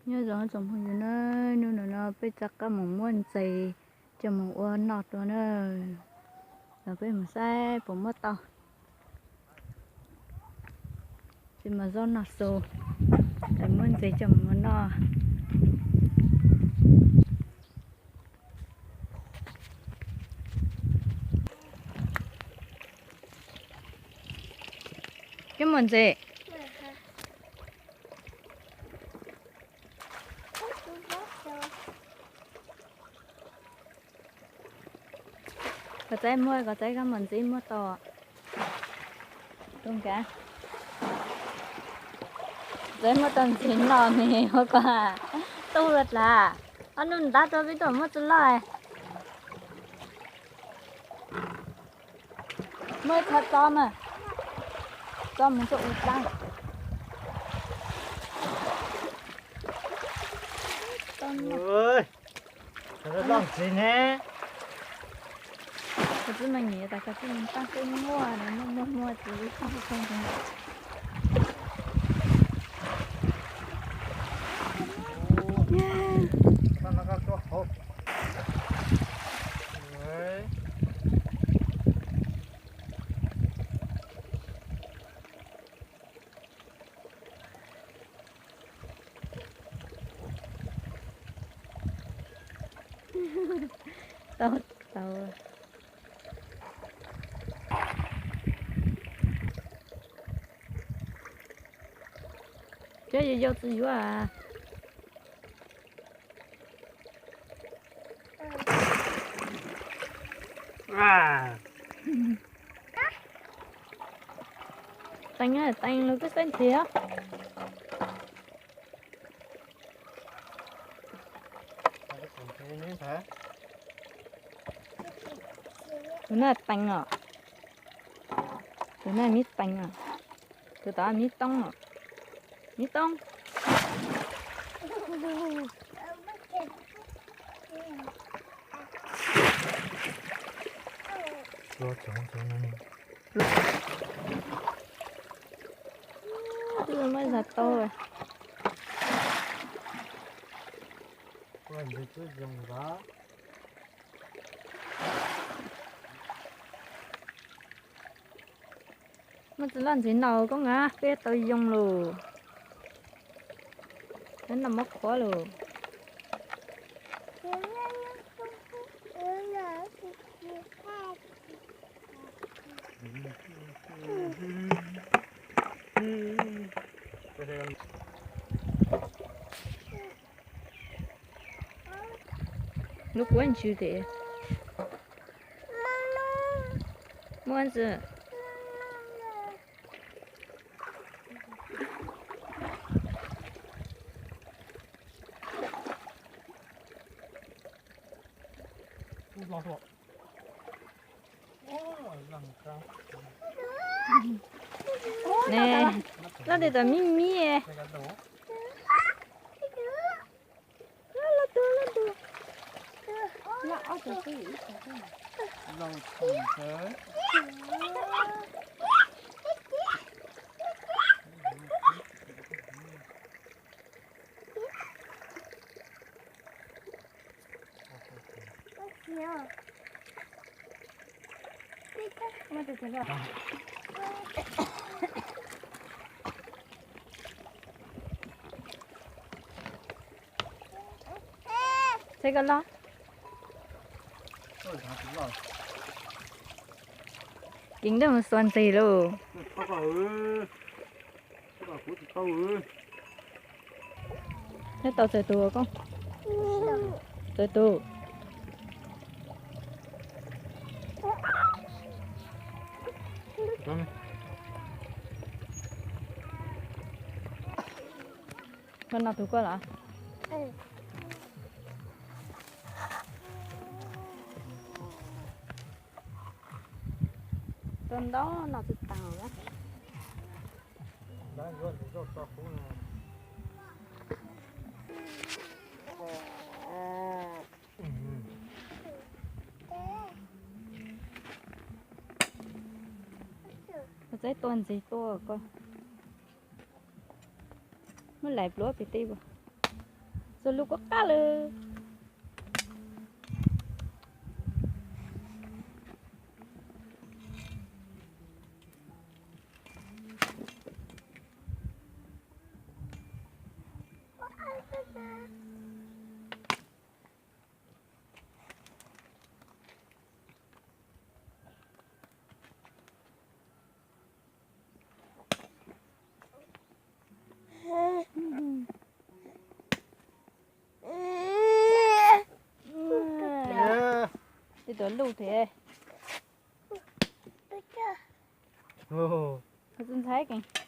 Nyob zoo tsoom phooj ywg na, hnub no no peb rov qab mus muab ntses coj mus ua noj dua na. Los peb mus saib puas muab tau. Tsis mas zaub noj su, es muab ntses coj mus ua noj. Koj muaj ntses. Koj txaib muab, koj txaib koj muaj ntses muab tau. Tub nkav, txaib muab tau ntses noj ne ua koj tu lawm dlav. Ob hnub ntab rau peb tuaj muab txuj loj. Muaj ib qho txob mas, txob mus tuaj ua dlaab. Loj ntxiv ne. Koj twb mas nyiam tas koj twb taab twb muaj, muaj muaj muaj tsis tau. Tau, tau. Cov yau yau tsis yuav. Teev, teev los koj saib ntxiv. Tus no teev os. Tus no mib teev os. Tus tod mib toob os. Mib toob. Twb muab zog tau. Muab txuj loj ntxiv no koj nqa peb tau yoo lawm. Noj mov qhuav lawm. Lub kuab ntsws tes. Muaj ntsis. Ne, loj tes tom mib mib. Txhais koj loj. Keev nrog mus xuas ntses lauj. Neb tau txais tus koj. Txais tus. Koj noj tus koj los? Tus ntau no tsis taus. Koj txaib tua ntxiv tua koj. Muab lais pluav pem teb puas? Txog lub kuj qab lawm. Tej tuav luj thiab. Ntxhais ntxhais.